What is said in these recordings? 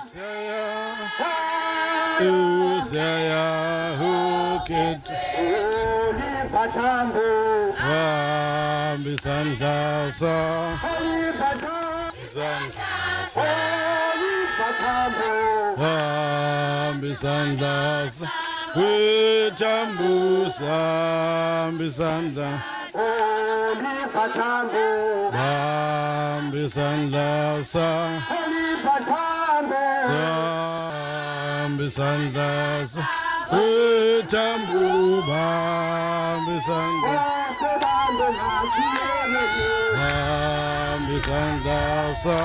Usaya Usaya uket Bamba isandla sa Isandla sa Bamba isandla sa Wethambu samba isandla Bamba isandla sa Bamba isandla sa Wethambu bamba isandla Bamba isandla sa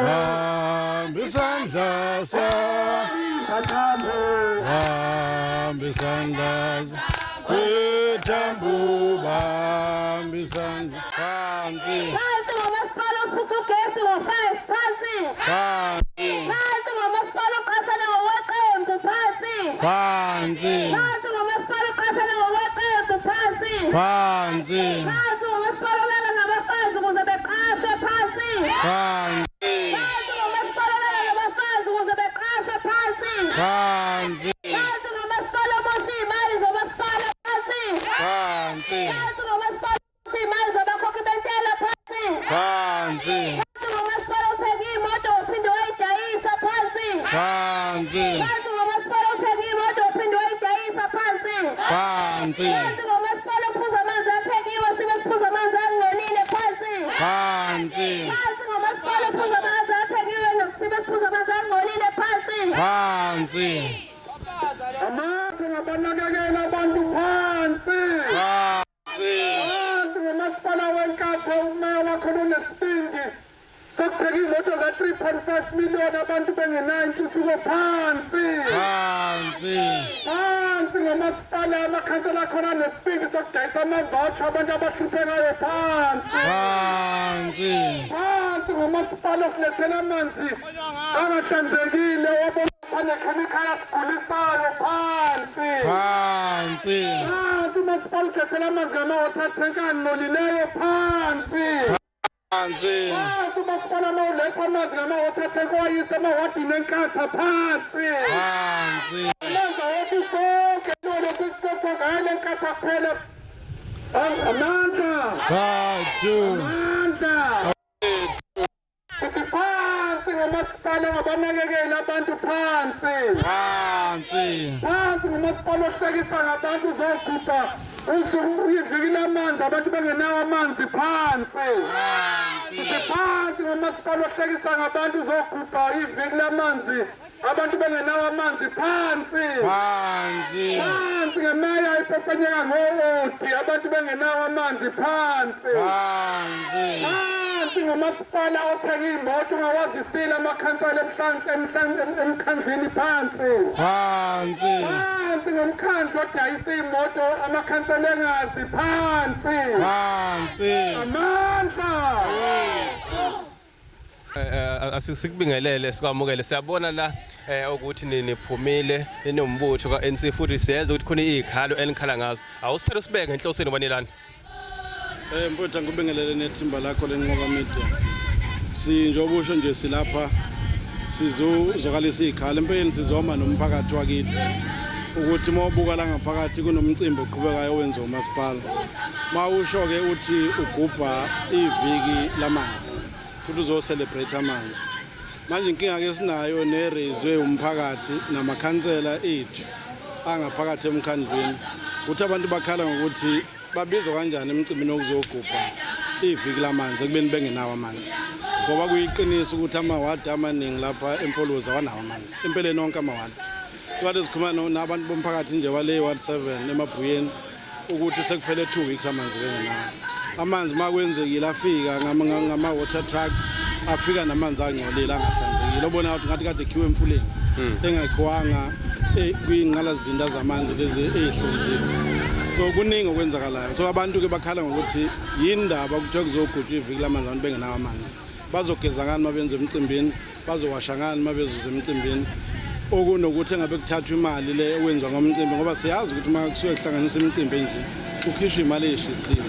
Bamba isandla sa Bamba isandla sa Wethambu bamba isandla phansi Phansi ngomasipala ophutha ugesi ngo-5 phansi. Phansi Phansi ngomasipala oqashana ngokweqembu phansi. Phansi Phansi ngomasipala oqashana ngokweqembu phansi. Phansi Phansi ngomasipala olala nabafazi ukuze beqashwe phansi. Phansi Phansi ngomasipala olala nabafazi ukuze beqashwe phansi. Phansi Phansi ngomasipala omosha iy'mali zomasipala phansi. Phansi Phansi ngomasipala omosha iy'mali zabakhokhi bentela phansi. Phansi Phansi ngomasipala othenga iy'moto uphinde wayidayisa phansi. Phansi Phansi ngomasipala othenga iy'moto uphinde wayidayisa phansi. Phansi Phansi ngomasipala ophuza amanzi aphekiwe sibe siphuza amanzi angcolile phansi. Phansi Phansi ngomasipala ophuza amanzi aphekiwe sibe siphuza amanzi angcolile phansi. Phansi Amanzi ngabanakekela abantu phansi. Phansi Phansi ngomasipala weNkatha umeya wakhona unesibindi sokuthenga iy'moto za-3.5 million abantu bengenayo intuthuko phansi. Phansi Phansi ngomasipala amakhansela akhona anesibindi sokudayisa ama-voucher abantu abahluphekayo phansi. Phansi Phansi ngomasipala osilethela amanzi angahlanzekile wabona nekhemikhali asigulisayo phansi. Phansi Phansi umasipala usilethela amanzi ngama-water tank angcolileyo phansi. Phansi Phansi umasipala uma uletha amanzi ngama-water tank owayise emawadini eNkatha phansi. Phansi Amanzi awethu sonke lolo sisithetha ngayo le Nkatha kuphela. Amandla! Bathu Amandla! Sithi phansi ngomasipala ongabanakekeli abantu phansi. Phansi Phansi ngomasipala ohlekisa ngabantu uzogubha usuku iviki lamanzi abantu bengenawo amanzi phansi. Sithi phansi ngomasipala ohlekisa ngabantu uzogubha iviki lamanzi abantu bengenawo amanzi phansi. Phansi Phansi ngemeya ipepenyeka ngo-odi abantu bengenawo amanzi phansi. Phansi Phansi ngomasipala othenga iy'moto ungawazisile amakhansela emkhandlwini phansi. Phansi Phansi ngomkhandlu odayisa iy'moto amakhansela engazi phansi. Phansi Amandla! Asikubingelele sikwamukele siyabona la ukuthi niphumile ninombutho ka-NC futhi siyenza ukuthi khona iy'khalo enikhala ngazo awusithele usibeke ngenhlosweni ubanelani. Mfowethu angikubingelele nethimba lakho leNqoba Media. Si njengoba usho nje silapha sizozokalisa iy'khalo empeleni sizoma nomphakathi wakithi ukuthi uma ubuka la ngaphakathi kunomcimbi oqhubekayo owenziwa umasipala. Ma usho-ke uthi ugubha iviki lamanzi futhi uzo-celebrate amanzi. Manje inkinga-ke esinayo nereyizwe umphakathi namakhansela ethu angaphakathi emkhandlwini ukuthi abantu bakhala ngokuthi babizwa kanjani emcimbini wokuzogubha iviki lamanzi ekubeni bengenawo amanzi ngoba kuyiqiniso ukuthi amawadi amaningi lapha eMfolozi awanawo amanzi empeleni onke amawadi kade sikhuluma nabantu bomphakathi nje wale ward 7 eMabhuyeni ukuthi sekuphele 2 weeks amanzi bengenawo amanzi. Uma kwenzekile afika ngama-water trucks afika namanzi angcolile angahlanzekile obona ukuthi ngathi kade khiwe emfuleni engakhiwanga kwiy'nqalazinda zamanzi lezi ey'hlonziwe. So kuningi okwenzakalayo, so abantu-ke bakhala ngokuthi yini ndaba kuthiwa kuzogujwa iviki lamanzi abantu bengenawo amanzi, bazogeza ngani uma benza emcimbini, bazowasha ngani uma bezoza emcimbini, okunokuthi engabe kuthathwa imali le okwenziwa ngomcimbi ngoba siyazi ukuthi uma kusuke kuhlanganiswa imicimbi enje kukhishwa imali eyishisiwe,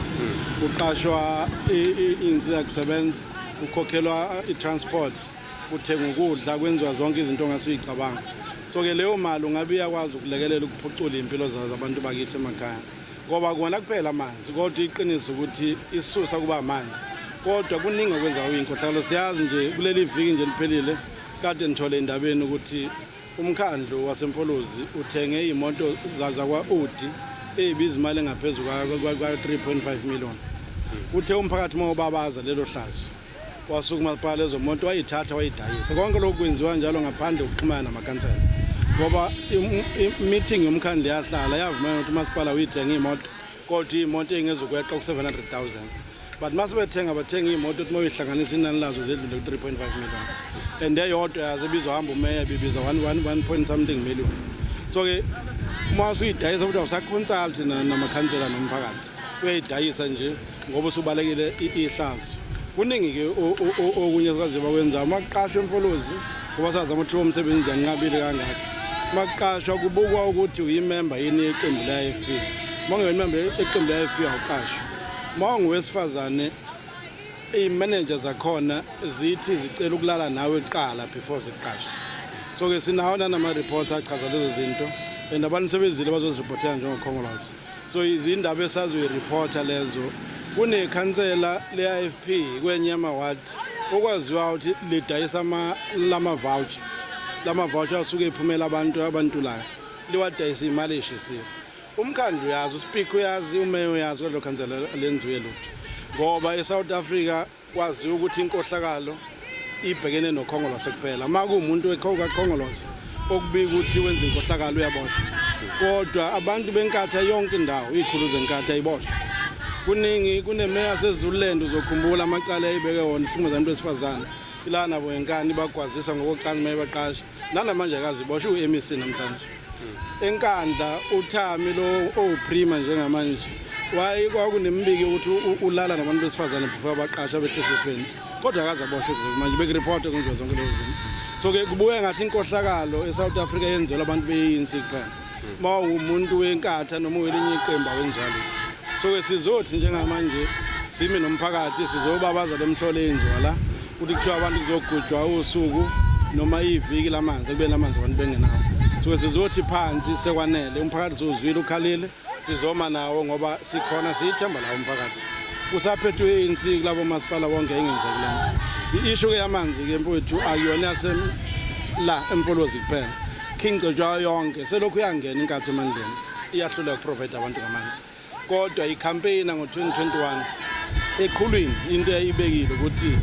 kuqashwa iy'nsiza kusebenza, kukhokhelwa i-transport. Kuthenga ukudla, kwenziwa zonke izinto ongasuyicabanga. So-ke leyo mali ungabe iyakwazi ukulekelela ukuphucula iy'mpilo zabantu bakithi emakhaya, ngoba kona kuphela amanzi, kodwa iqiniso ukuthi isisusa kuba amanzi, kodwa kuningi okwenza kuyinkohlakalo. Siyazi nje kuleli viki nje liphelile kade nithole endabeni ukuthi umkhandlu waseMfolozi uthenge iy'moto zakwa-Audi ey'biza imali engaphezu kwa-3.5 million. Uthe umphakathi uma ubabaza lelo hlazo, wasuka umasipala lezo moto wayithatha wayidayisa. Konke lokhu kwenziwa njalo ngaphandle kokuxhumana namakhansela, ngoba i-meeting yomkhandlu yahlala yavumelana ukuthi umasipala uyithenge iy'moto, kodwa iy'moto ey'ngezukweqa ku-700 000, but mase bethenga bathenga iy'moto ukuthi uma uyihlanganisa inani lazo zedlule ku-3.5 million, and eyodwa yazo ebizwa hamba umeya bibiza 1 point something million. So-ke uma usuyidayisa futhi awusa-consult namakhansela nomphakathi, uyayidayisa nje ngoba usubalekile ihlazo. Kuningi-ke okunye sikwaziyo bakwenzayo. Uma kuqashwa eMfolozi, ngoba sazi amathuba omsebenzi nje anqabile kangaka, uma kuqashwa kubukwa ukuthi uyimemba yini yeqembu le-IFP. Uma ungeyimemba yeqembu le-IFP awuqashwa. Uma ungowesifazane, iy'manager zakhona zithi zicela ukulala nawe kuqala before zikuqashe. So-ke sinawo nanama-reports achaza lezo zinto, and abantu sebezile bazoziripotela njengokhongolose. So izindaba esazoyiripotha lezo. Kunekhansela le-IFP kwenye amawadi okwaziwa ukuthi lidayisa lama-voucher, lama-voucher asuke ephumela abantu abantulayo, liwadayisa imali eshisiwe. Umkhandlu uyazi, uspeaker uyazi, umeya uyazi, kodwa khansela lenziwe lutho, ngoba eSouth Africa kwaziwa ukuthi inkohlakalo ibhekene nokhongolose kuphela. Uma kuwumuntu kakhongolose okubika ukuthi wenza inkohlakalo, uyaboshwa, kodwa abantu beNkatha yonke indawo, iy'khulu zeNkatha ayiboshwa. Kuningi. Kunemeya seZululand, uzokhumbula amacala ayibeke wona, ihlukumeza abantu besifazane ila nabo ngenkani, bagwazisa ngokocansi uma baqasha. Nanamanje akaze iboshwe, u-MEC namhlanje eNkandla. uThami lo owuprima njengamanje waye kwakunembiko ukuthi ulala nabantu besifazane before baqasha behlise 20, kodwa akaze aboshwe kuze manje, bekuripota kwenziwa zonke lezo zinto. So-ke kubuye ngathi inkohlakalo e-South Africa yenzelwa abantu be-ANC kuphela. Uma uwumuntu weNkatha noma welinye iqembu awenziwa lutho. So-ke sizothi njengamanje simi nomphakathi sizobabaza le mhlolo eyenziwa la, ukuthi kuthiwa abantu kuzogujwa usuku noma iviki lamanzi, ekubeni amanzi abantu bengenawo. So sizothi phansi, sekwanele. Umphakathi siwuzwile ukhalile, sizoma nawo ngoba sikhona, siyithemba lawo umphakathi. Kusaphethwe i-ANC kulabo masipala bonke, ingenzeki le nto. I-issue-ke yamanzi-ke mfowethu akuyona yase la eMfolozi kuphela, King Cetshwayo yonke selokhu uyangena iNkatha emandleni iyahluleka ukuprovide abantu ngamanzi. Kodwa i-campaign ngo-2021 eqhulwini into eyayibekile ukuthi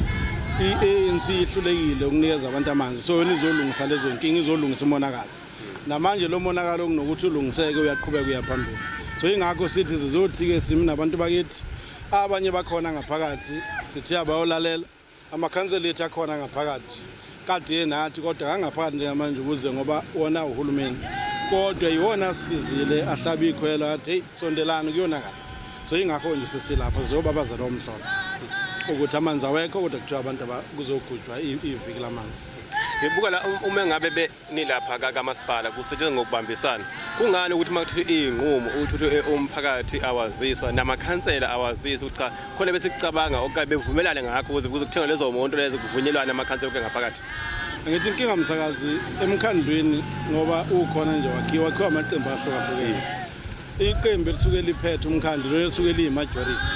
i-ANC ihlulekile ukunikeza abantu amanzi, so yona izolungisa lezo nkinga, izolungisa umonakalo. Namanje lo monakalo kunokuthi ulungiseke uyaqhubeka uya phambili. So ingakho sithi sizothi-ke simi nabantu bakithi, abanye bakhona ngaphakathi, sithi abayolalela amakhansela ethu akhona ngaphakathi kade nathi, kodwa angaphakathi njengamanje ukuze ngoba wona uhulumeni, kodwa iwona asisizile ahlaba ikhwelo athi, "Hey, sondelani, kuyonakala." So ingakho nje sesilapha sizobabaza lowo mhlolo ukuthi amanzi awekho, kodwa kuthiwa abantu kuzogujwa iviki lamanzi. Ngibuka la uma ngabe nilapha kamasipala kusetshenzwa ngokubambisana, kungani ukuthi uma kuthiwa iy'nqumo ukuthi umphakathi awaziswa namakhansela awaziswa ukuthi cha khona besikucabanga okanye bevumelane ngakho ukuze kuthengwe lezo moto lezo, kuvunyelwane amakhansela onke ngaphakathi? Angithi inkinga, msakazi, emkhandlwini ngoba ukhona nje wakhiwa amaqembu ahlukahlukene. Iqembu elisuke liphethe umkhandlu lelo lisuke liyi-majority.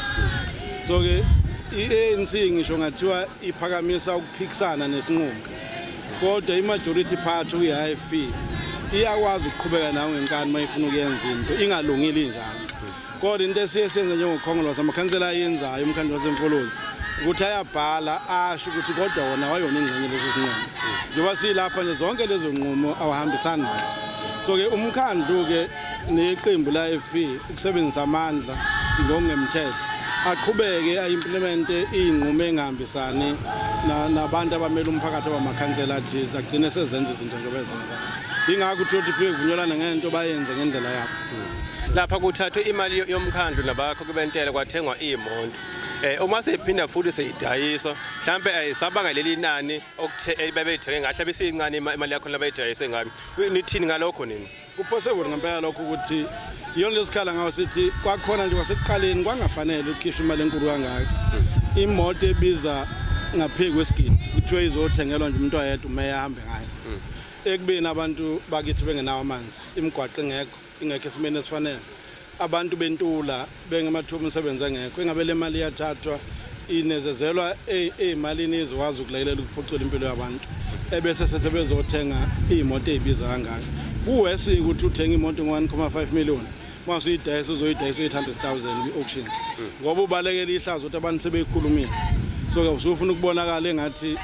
So-ke i-ANC ngisho ngathiwa iphakamisa ukuphikisana nesinqumo, kodwa i-majority party okuyi-IFP iyakwazi ukuqhubeka nayo ngenkani uma ifuna ukuyenza into ingalungile injalo. Kodwa into esiye siyenze njengokhongolose, amakhansela ayenzayo umkhandlu waseMfolozi, ukuthi ayabhala asho ukuthi kodwa wona wayona ingxenye leso sinqumo. Njengoba silapha nje, zonke lezo nqumo awahambisani nazo. So-ke umkhandlu-ke neqembu la-IFP ukusebenzisa amandla ngokungemthetho aqhubeke a-implemente iy'nqumo engahambisani nabantu abamele umphakathi abamakhansela athize, agcine sezenza izinto njengoba ezenza. Yingakho uthi kufike kuvunyelwane ngento bayenze ngendlela yabo. Lapha kuthathwe imali yomkhandlu nabakhokhi bentela kwathengwa iy'moto, uma seyiphinda futhi seyidayiswa, mhlampe ayisabanga leli nani okuthe bebeyithenge ngahle, besiyincane imali yakhona abayidayise ngayo. Nithini ngalokho nini? Ku-possible ngempela lokho ukuthi iyona lesikhala ngayo sithi kwakhona nje kwasekuqaleni kwangafanele ukukhishwa imali enkulu kangaka, imoto ebiza ngaphezu kwesigidi kuthiwe izothengelwa nje umuntu oyedwa, umeya ahambe ngayo, ekubeni abantu bakithi bengenawo amanzi, imigwaqo ingekho esimeni esifanele, abantu bentula, bengemathuba omsebenzi engekho. Engabe le mali iyathathwa inezezelwa ey'malini ezokwazi ukulekelela ukuphucula impilo yabantu, ebese sesebezothenga iy'moto ey'biza kangaka? Kuwesi ukuthi uthenga imoto ngo-1,5 million, uma usuyidayisa uzoyidayisa u-800,000 kwi-auction, ngoba ubalekela ihlazo ukuthi abantu sebeyikhulumile. So-ke usufuna ukubonakala engathi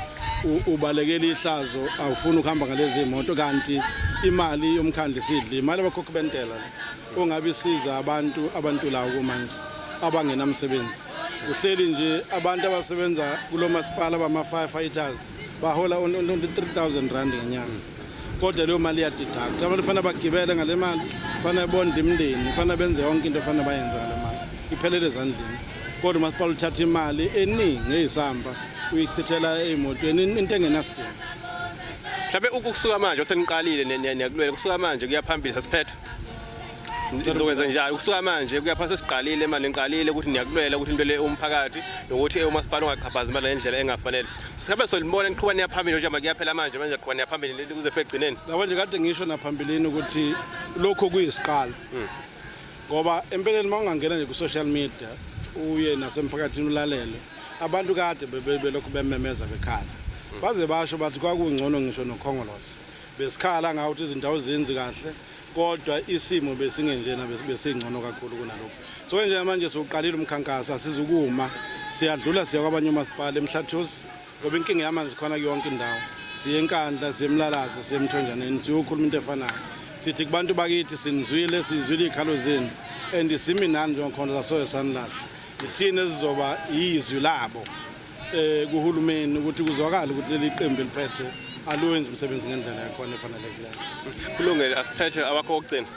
ubalekela ihlazo, awufuni ukuhamba ngalezi moto, kanti imali yomkhandlu isidla imali abakhokhi bentela le ongabe isiza abantu abantulayo kumanje abangenamsebenzi. Kuhleli nje abantu abasebenza kulo masipala bama-firefighters bahola R3,000 ngenyanga, kodwa leyo mali iya-deduct. Abantu fanele bagibele ngale mali, fanele bondle imindeni, fanele benze yonke into efanele bayenze ngale mali, iphelele ezandleni. Kodwa umasipala uthatha imali eningi eyisamba uyichithela ey'motweni, into engenasidingo. Mhlawumbe ukusuka manje oseniqalile niyakulwela, kusuka manje kuya phambili sasiphethe, nizokwenza njalo kusuka manje kuya phasi? Sesiqalile manje, niqalile ukuthi niyakulwela ukuthi into le umphakathi nokuthi umasipala ungachaphazi imali ngendlela engafanele. Singabe solibona niqhuba niya phambili njengoba kuyaphela manje, manje qhuba niya phambili kuze kufike ekugcineni? Yabo nje, kade ngisho naphambilini ukuthi lokhu kuyisiqalo, ngoba empeleni uma ungangena nje ku-social media, uye nasemphakathini, ulalele abantu kade belokhu bememeza, bekhala, baze basho bathi kwakungcono ngisho noKhongolose. Besikhala ngawo ukuthi izinto awuzenzi kahle, kodwa isimo besingenjena, besingcono kakhulu kunalokhu. So njengamanje siwuqalile umkhankaso, asizukuma, siyadlula siya kwabanye omasipala eMhlathuze, ngoba inkinga yamanzi khona kuyonke indawo. Siye eNkandla, siye eMlalazi, siye eMthonjaneni, siyokhuluma into efanayo. Sithi kubantu bakithi, sinizwile, sizwile iy'khalo zenu and simi nani njengokhona, sasoye sanilahla. Ithini esizoba yizwi labo kuhulumeni ukuthi kuzwakale ukuthi leli qembu eliphethe aluwenzi umsebenzi ngendlela yakhona efanelekileyo. Kulungile, asiphethe, awakho okugcina.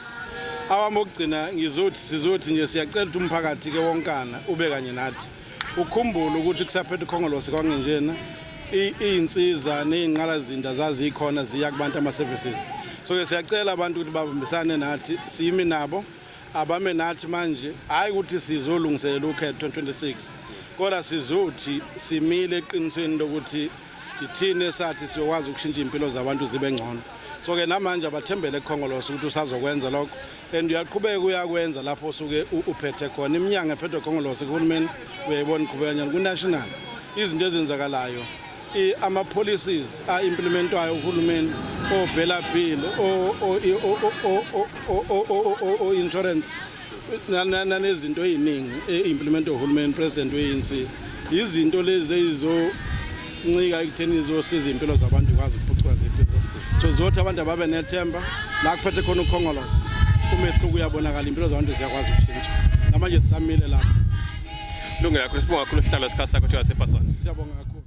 Awami okugcina, ngizothi sizothi nje siyacela ukuthi umphakathi ke wonkana ube kanye nathi, ukhumbule ukuthi kusaphethe uKhongolose kwangenjena, iy'nsiza ney'nqalazinda zazikhona ziya kubantu, ama-services. So-ke siyacela abantu ukuthi babambisane nathi, siyimi nabo, abame nathi manje, hhayi ukuthi sizolungiselela ukhetho 2026, kodwa sizothi simile eqinisweni lokuthi ithini esathi siyokwazi ukushintsha iy'mpilo zabantu zibe ngcono. So-ke namanje abathembele kuKhongolose ukuthi usazokwenza lokho and uyaqhubeka uyakwenza lapho osuke uphethe khona. Iminyango ephethwe Khongolose kuhulumeni uyayibona iqhubeka kanjani ku-national, izinto ezenzakalayo, ama-policies a-implementwayo uhulumeni, o-BELA Bill, o-insurance, nanezinto ey'ningi e-implementwe uhulumeni, president we-ANC. Izinto lezi ezizoncika ekutheni izosiza iy'mpilo zabantu ikwazi ukuphucuka zimpilo. So zothi abantu ababe nethemba la kuphethe khona uKhongolose, umehluko uyabonakala, iy'mpilo zabantu ziyakwazi ukushintsha. Namanje sisamile lapho. Kulungile kakhulu, sibonga kakhulu sihlalo, isikhathi sakho thiwa sepha sona. Siyabonga kakhulu.